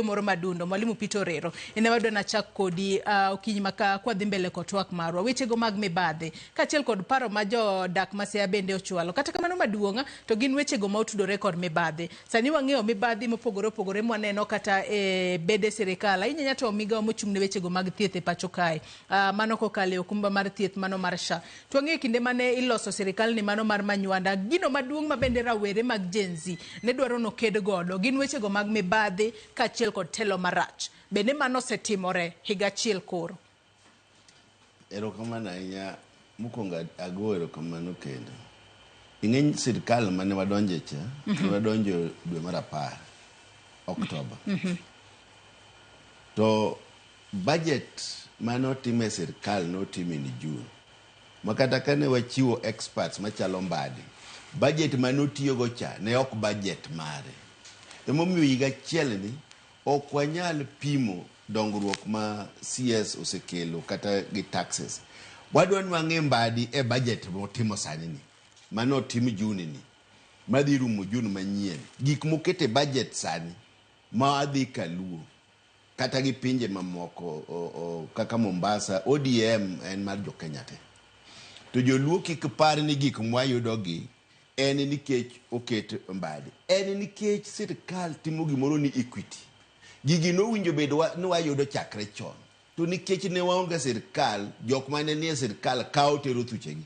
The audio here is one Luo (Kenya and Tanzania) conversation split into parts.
Moro madundo Mwalimu Peter Orero ine wadwa nachak kodi okinyi maka kwadhi mbele kod twak marwa wechego mag mibadhi kaachiel kod paro ma jodak ma Siaya bende ochwalo. Kata kamano maduong' to gin wechego ma otudore kod mibadhi. Sani wang'eyo mibadhi mopogore opogore mwaneno kata e bede sirikal ahinya ahinya to migawo mochung' ne wechego mag thieth e pacho kae. Mano kokalo e okumba mar thieth mano mar SHA. To wang'eyo kinde mane iloso sirikal ni mano mar Manywanda, gino maduong' ma bende rawere mag Gen Z ne dwaro noked godo gin wechego mag mibadhi kaachiel kod telo marach. Bende mano osetimore higa achiel koro? Erokamano ahinya. Mokwongo ago erokamano kendo. Ing'eny sirkal mane wadonje cha, ne wadonjo dwe mar 10, Oktoba. To budget mane otim e sirkal notim in June. Ma kata kane wachiwo experts machalo Mbadi, budget mane otiyogo cha ne ok budget mare. Emomiyo higa achiel ni ok wanyal pimo dongruok ma CS osekelo kata gi taxes. Wadwa ni wang'e Mbadi e budget motimo sani ni, mane otim June ni, madhi rumo June manyien. Gik moketo e budget sani ma dhi kaluo kata gi pinje mamoko kaka Mombasa, ODM en mar jo Kenya te. To joluo kik par ni gik mwayudo gi en nikech oket Mbadi. En nikech sirkal timo gimoro ni equity. Gigi nowinjo bed ni wayudo chakre chon. To nikech ne waonge sirkal, jok mane nie sirkal kawo tero thuchegi.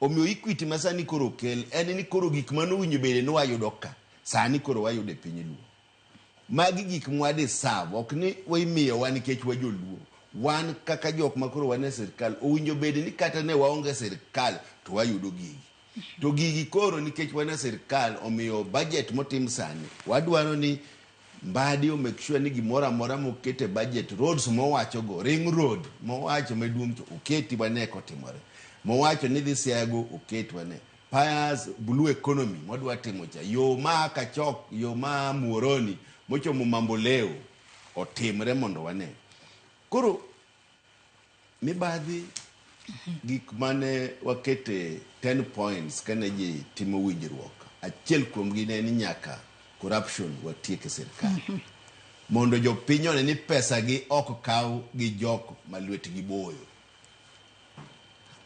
Omiyo equity ma sani koro okel en ni koro gik mane owinjo bed ni wayudo ka, sani koro wayudo e piny Luo. Magi gik mwa deserve, ok ni imiyowa nikech wajoluo. Wan kaka jok ma koro wan e sirkal, owinjo bed ni kata ne waonge sirkal to wayudo gigi. To gigi koro nikech wan e sirkal omiyo budget motim sani, wadwaro ni Mbadi o make sure ni gimoro amora moket e budget, roads mowacho go, ring road mowacho maduong' to oketi wane kotimore. Mowacho ni dhi Siaya go oket wane. Pius blue economy modwa timo cha, yo ma Kachok, yo ma Muhoroni mochomo Mamboleo otimre mondo wane. Koro mibadhi gik mane wakete 10 points kane ji timo winjruok, achiel kuomgi ne ni nyaka corruption watiek e sirkal. Mondo jopiny one ni pesa gi ok kaw gi jok ma lwetgi boyo.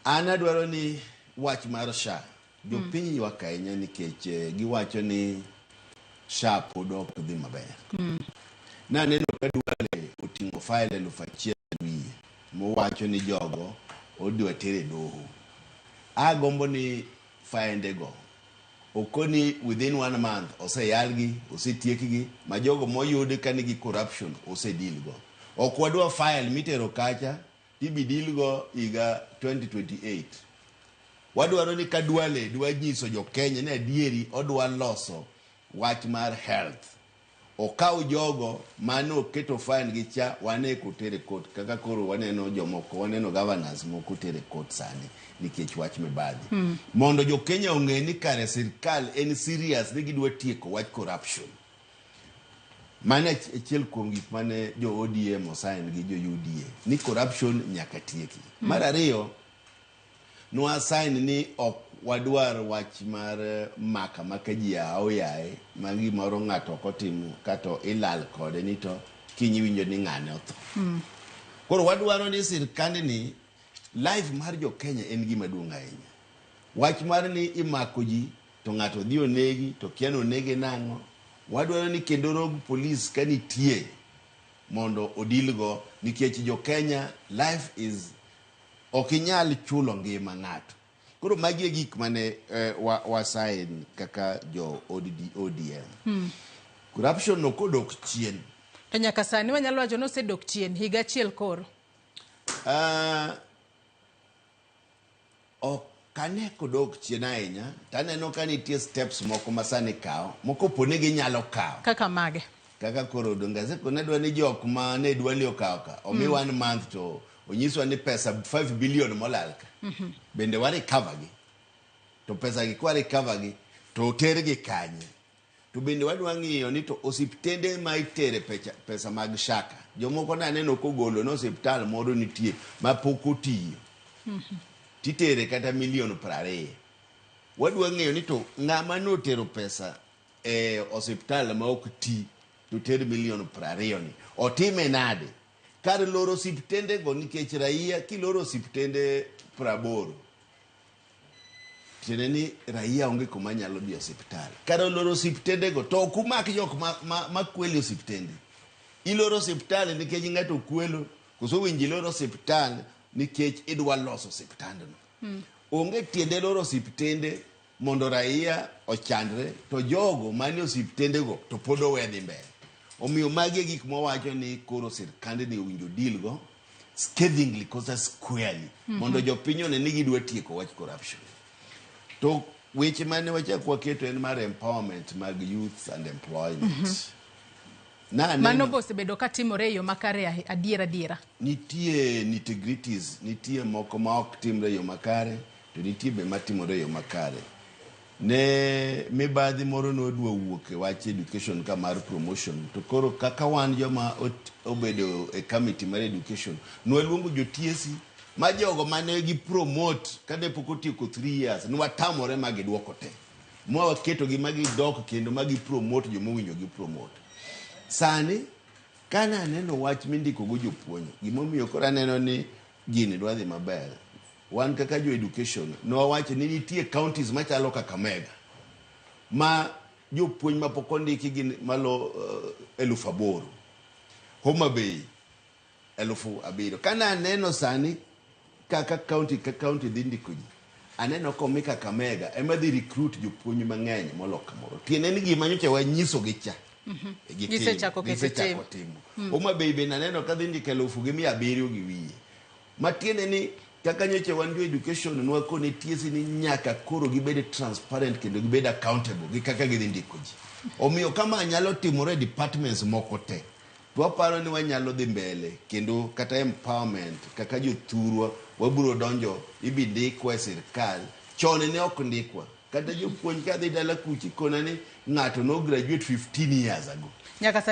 An adwaro ni wach mar SHA, jopiny ywak ahinya nikech giwacho ni SHA pod ok dhi maber. Naneno ka Duale oting'o file 1000 wiye mowacho ni jogo odwa ter e doho. Agombo ni faende go okoni within one month oseyalgi, osetiekgi, ma jogo moyud ka nigi corruption osedeal go. Ok wadwa file mitero kacha tibi deal go higa 2028. Wadwaro ni ka Duale dwa nyiso jo Kenya ni adieri odwa loso wach mar health. Okaw jogo mane oketo fine gi cha wane kotere court kaka koro waneno jomoko waneno governors moko tere court sani nikech wach mibadhi. Mondo jo Kenya ong'e ni kare sirkal en serious ni gidwa tieko wach corruption. Mano achiel kuom gik mane jo ODM osign gi jo UDA ni corruption nyaka tieki. Mar ariyo, nwa sign ni ok wadwar wach mar maka maka ji aoyaye ma gimoro ng'ato ok otimo kato ilal kode ni to kiny iwinjo ni ng'ane otho. Koro wadwaro ni sirkandni life mar jo Kenya en gima duong' ahinya. Wach mar ni imako ji to ng'ato dhi onegi to kia ni onege nang'o. Wadwaro ni kendo rogue police ka nitie mondo odil go nikech jo Kenya life is ok inyal chulo ngima ng'ato. Koro magi e gik mane wa sign kaka jo ODM. Corruption no kodok chien. To nyaka sani wanyalo wacho ni osedok chien higa achiel koro. Ok ane kodok chien ahinya to aneno ka nitie steps moko ma sani kawo moko po ni ginyalo kawo. Kaka mage? Kaka koro donge asekone adwa ni jok ma ne Duale okawo ka omi one month to onyiswa ni pesa 5 billion molal ka bende wa recover gi to pesa gi kwa recover gi to otergi kanye to bende wadwa ng'iyo ni to osiptende ma itere pesa mag shaka jomoko ne aneno kogolo ni osiptal moro nitie ma pok otiyo titere kata milion 20 wadwa ng'eyo ni to ng'ama notero pesa e osiptal ma ok ti. To ter milion 20 ni otime nade? Kar loro osiptendego, nikech raia kiloro osiptende 80, tiende ni raia onge kuma nyalo dhi osiptal. Kar loro osiptendego to ok umak jok ma kwelo e osiptende. Iloro osiptal nikech ng'ato kwelo, koso winji iloro osiptal nikech idwa loso osiptandno? Onge tiende loro osiptende mondo raia ochandre to jogo manie osiptendego to pod owe dhi mbele. Omiyo magi e gik mwawacho ni koro sirkandni owinjo deal go scathingly kosa squarely mondo jopiny one ni gidwa tieko wach corruption. To weche mane wachak waketo en mar empowerment mag youth and employment. Na Mano be osebedo ka timore e yo makare adier adiera? Nitie nitty-gritties, nitie moko ma ok timre e yo makare, to nitie be matimore e yo makare. Ne mibadhi moro nodwa wuok e wach education ka mar promotion, to koro kaka wan joma obedo e committee mar education, nwaluongo jo TSC ma jogo mane gi promote kane pok otieko 3 years, nwatamore ma giduoko te ma waketogi ma gidok kendo ma gi promote joma owinjo gi promote. Sani kane aneno wach mindiko go jopuonj, gimomiyo koro aneno ni gini dwa dhi maber, wan kaka jo education nwawacho ni nitie counties machalo Kakamega ma jopuonj mapok ondiki gin malo 8,000, Homa Bay 7,000. Kane aneno sani kaka county ka county dhi ndiko ji, aneno komi Kakamega ema dhi recruit jopuonj mang'eny molo kamoro. Tiende ni gima nyocha wanyisogi cha gitimo. Gisechako keto gisechako timo. Homa Bay bende aneno ka dhi ndiko 7,700 gi wiye. Matiende ni kaka nyocha wan jo education nwakone TSC ni nyaka koro gibed transparent kendo gibed accountable gi kaka gidhi ndiko ji. Omiyo kama nyalo timore e departments moko te, to waparo ni wanyalo dhi mbele kendo kata empowerment kaka jothurwa wabiro donjo ibi ndikwa e sirkal. Chon ne ok ndikwa. Kata jopuonj kadhi dala kucha ikona ni ng'ato no graduate 15 years ago. Nyaka sani.